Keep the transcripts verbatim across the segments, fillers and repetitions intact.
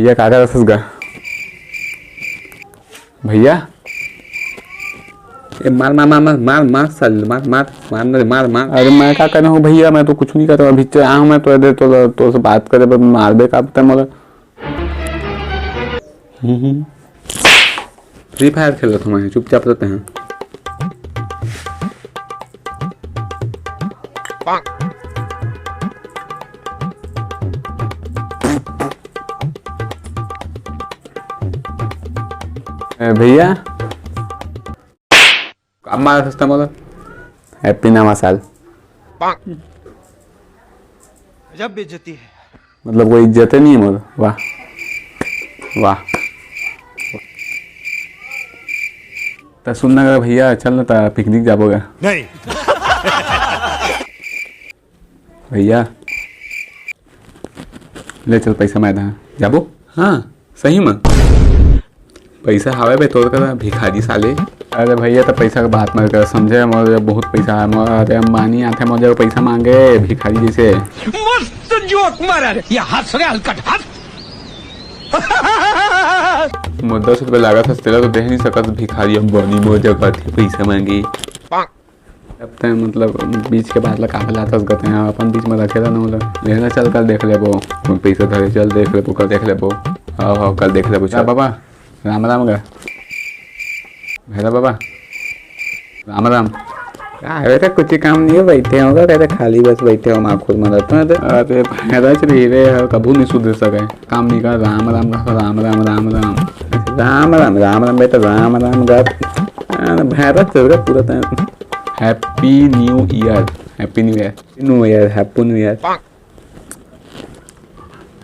भैया, का करत हस गा? भैया, ए, मार, मार, मार, मार, मार, मार, साले, मार, मार, मार न रे, मार, मार। अरे, मैं का करे हूँ भैया, मैं तो कुछ नहीं करे हूँ, अभी तो आया हूँ मैं तो, दे तो, तो से बात करे, बस मार दे का पता मोला। हम्म, हम्म। Free Fire खेलत हूँ मैं, चुपचाप रहते हैं। ए, भैया, का मारत हस मोला? Happy नवा साल। गजब बेइज्जती है। मतलब कोई इज्जते नहीं है मोर। वाह, वाह। त सुन ना भैया, चल ना त picnic जाबो गा। नहीं। भैया, ले चल पैसा मैं दे जाबो। हाँ, सही में। पैसा हावय बे तोर करा, भिखारी साले। अरे भैया, त पैसा के बात मत कर, समझे? मोर जग बहुत पैसा है, मोर, अरे, मानी आथे मोर जग पैसा मांगे, भिखारी जैसे। मस्त joke मारा रे, ये हंस रे हलकट, हंस। मोर दस रुपये लागत हस, तेला तो दे नहीं सकत, भिखारी अंबानी मोर जग आथे पैसा मांगे। अब तैं, मतलब, बीच के बात ला काबर लाथस गा तैं? अपन बीच में रखे रह ना, ओला लेना, चल, कल देख लेबो। अपन पैसा धरे, चल, देख लेबो, कल देख लेबो। हाँ, हाँ, कल देख लेबो, चल। बाबा, राम राम गा। भैरव बाबा, राम राम। का है बेटा, कुछ ही काम नहीं है, बैठे होगा, कहते खाली बस बैठे हो, माखुर मरत हो। अरे भैरव रही रे, कभू नहीं सुधर सके। काम नहीं कर, राम राम का, राम राम, राम राम। राम राम, राम राम बेटा, राम राम गा। अरे भैरव चल रहा पूरा time। Happy New Year, Happy New Year। New Year, Happy New Year।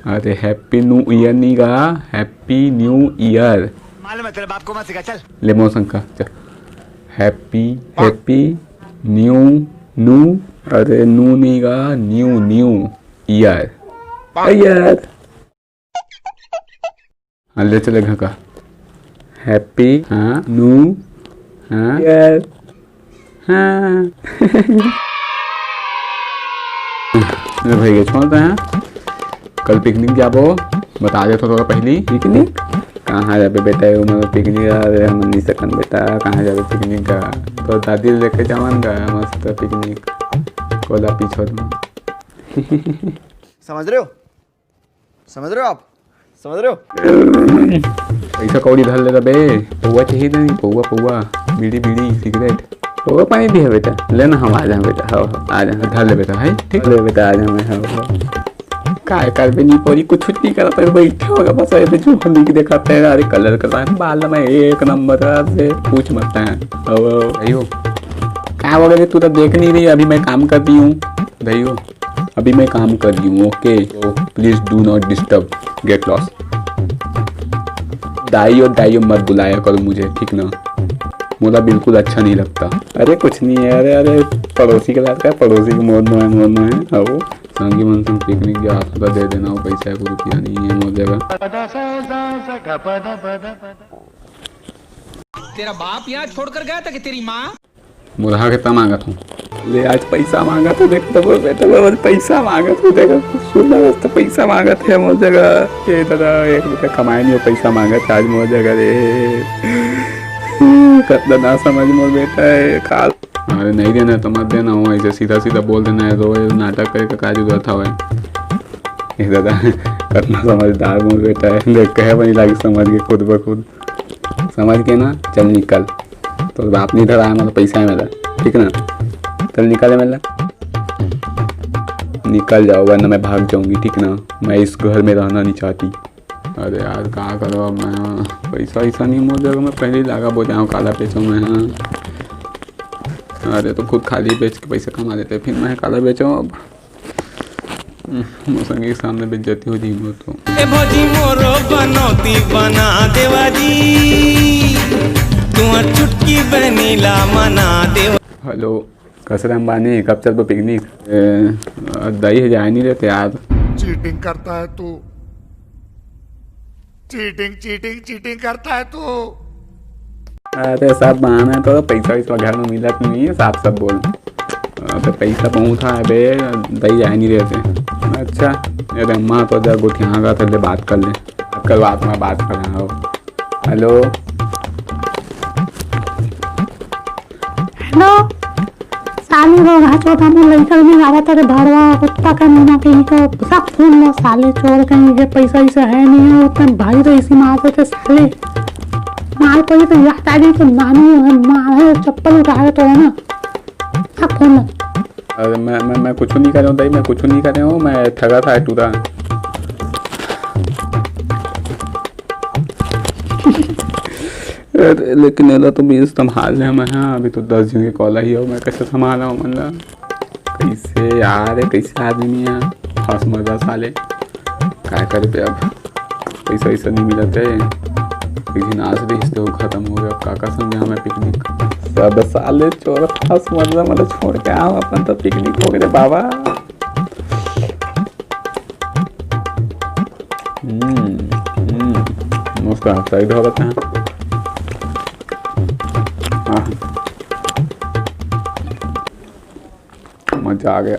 अरे Happy New Year नहीं गा, Happy New Year। मालूम है तेरे बाप को मत सिखा, चल। ले मोर संग का, चल। Happy, Happy New, New, अरे New नहीं गा, New, New Year। ए यार। हाँ, ले चले घर का। Happy, हाँ, New, हाँ, Year। हाँ। ले भैया, छोड़ दे, हाँ। कल picnic जाबो, बता देथों थोड़ा पहली। Picnic? कहाँ जाबे बेटा, ये उम्र में picnic? अरे, हम नहीं सकन बेटा, कहाँ जाबे picnic का? तो दादी लेके जावन गा, मस्त picnic, कोला पीछोर में। समझ रहे हो? समझ रहे हो आप? समझ रहे हो? पैसा कौड़ी धर ले बे, पौवा चाहिए नहीं, पौवा, पौवा, बीड़ी, बीड़ी, सिगरेट। पौवा पानी दिहे बेटा, लेना हम आ जाए बेटा, हाँ, हाँ, आ जाए। धर ले बेटा, है, ठीक? ले बेटा, आ जाए, हाँ, हाँ। काय करबे नहीं पौड़ी, कुछ नहीं करत है, बैठे होगा बस, ऐसे जो हम नहीं दिखाते हैं, अरे colour करता है बाल में एक नंबर से, पूछ मत है। अब अयो, का हो गया, तू तो देख नहीं रही, अभी मैं काम कर रही हूँ। दइयो, अभी मैं काम कर रही हूँ, OK? तो please do not disturb, get lost। दाइयो, दाइयो मत बुलाया करो मुझे, ठीक ना? मोला बिल्कुल अच्छा नहीं लगता। अरे कुछ नहीं है, अरे, अरे, पड़ोसी के लड़का है, पड़ोसी के मोर नोहे, मोर नोहे, आओ। संगी मन संग picnic जात होता, दे देना वो पैसा, एक रुपया नहीं है मोर जगह। तेरा बाप यहाँ छोड़कर गया था कि तेरी माँ? मुरहा के त मांगत हूँ। ले आज पैसा मांगत हूँ, देख तो बोल बेटा, मैं आज पैसा मांगत हूँ, देख सुन ना, तो पैसा मांगत है मोर जगह। ए दादा, एक रुपया कमाए नहीं हो, पैसा मांगत है आज मोर जगह रे। कतना ना समझ मोर बेटा है, काल। अरे नहीं देना तो मत देना हो, ऐसे सीधा सीधा बोल देना है, रोज नाटक करे का का जरूरत हवे? ए दादा, कतना समझदार मोर बेटा है, देख कहे बनी लागी समझ के खुद ब खुद। समझ के ना, चल निकल। तोर बाप नहीं धरा है, मतलब पैसा है मेरा, ठीक ना? चल निकल मेला, निकल जाओ, वरना मैं भाग जाऊंगी, ठीक ना? मैं इस घर में रहना नहीं चाहती। अरे यार, का करो अब मैं, पैसा वैसा नहीं मोर जगह, मैं पहले ही लागा बो जाऊँ, काला बेचो मैं, हाँ। अरे तो खुद खाली बेच के पैसा कमा लेते, फिर मैं काला बेचो अब। हम्म, मोर संगी के सामने बेइज्जती हो जाई मोर तो। ए भौजी मोरो बनौती बना देवा जी, तुहर चुटकी बहनी ला मना देवा। हेलो, कस रे अंबानी, कब चलबो picnic? ए, दई हे जाए नहीं देते यार। Cheating करता है तू, cheating, cheating, cheating करता है तू। अरे सब बहाना है, तो पैसा वैसा घर में मिलत नहीं है, साफ साफ बोल। अबे पैसा बहुत है बे, दई जाए नहीं देते। अच्छा, अरे अम्मा तो जा गोठिया का, थोड़े बात कर ले। कल बात में बात करना हो। हेलो। हेलो। साले रोगहा चोदा में लइका भी गावा तारे भड़वा, कुत्ता का मुंह के ही तो सब फोन लो साले चोर कहीं के, पैसा वैसा है नहीं है, उतना भारी तो इसी मार देते साले। मार कोई तो याद आ गई तो नानी है, मार है, चप्पल उठा के तो है ना। सब फोन लो। अरे मैं, मैं, मैं कुछ नहीं कर रहा हूँ दाई, मैं कुछ नहीं कर रहा हूँ, मैं ठगा था टूरा। अरे लेकिन एला तो मैं संभाल ले मैं, हाँ, अभी तो दस दिन के कॉल ही हो, मैं कैसे संभाला हूँ मन ला? कैसे यार, कैसे आदमी है, फंस मजा साले, काय करे पे अब, पैसा वैसा नहीं मिलत है, एक दिन आज भी तो खत्म हो गया, अब काका संग जाऊँ मैं पिकनिक? सब साले चोर फंस मजा, मतलब छोड़ के आओ अपन तो पिकनिक हो गए बाबा। हम्म, हम्म, मस्त है, सही ढोलक है। आह, मजा आ गया।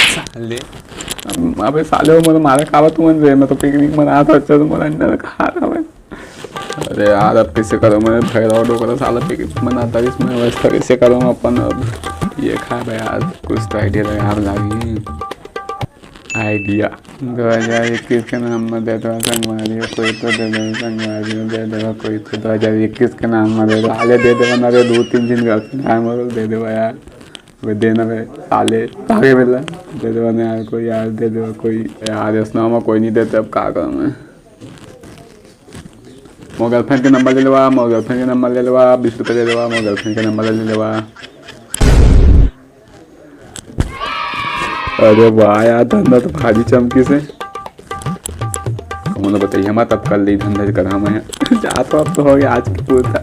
साले, अबे साले, वो मोला मारे काबर तुमन रे? मैं तो पिकनिक मनात हंव, अच्छा तुमन अंडा खा रहा है। अरे यार, अब कैसे करूँ मैं? भैरव डोकरा साला पिकनिक मनाता, इसमें व्यवस्था कैसे करूँ अपन अब? ये खा बे यार, कुछ तो आइडिया लगा यार, लागी आइडिया। दो हज़ार इक्कीस के नाम में दे दो संगवारी हो, कोई तो दे दो संगवारी हो, दे दो कोई तो दो हज़ार इक्कीस के नाम में दे दो। साले दे दो ना रे, दो तीन दिन गर्लफ्रेंड है मोर, दे दो यार। अबे देना बे, साले, भागे बेला। दे दो ना यार, कोई यार, दे दो कोई। यार, इस नाम में कोई नहीं देते, अब का करूँ मैं? मोर गर्लफ्रेंड के नंबर ले लेवा, मोर गर्लफ्रेंड के नंबर ले लेवा, बीस रुपये ले लेवा, मोर गर्लफ्रेंड के नंबर ले लेवा। अरे वाह यार, धंधा तो भारी चमकी से। कौन बताइए, हम तब कर ली धंधा करा मैं। जा तो अब तो हो गया आज की पूजा।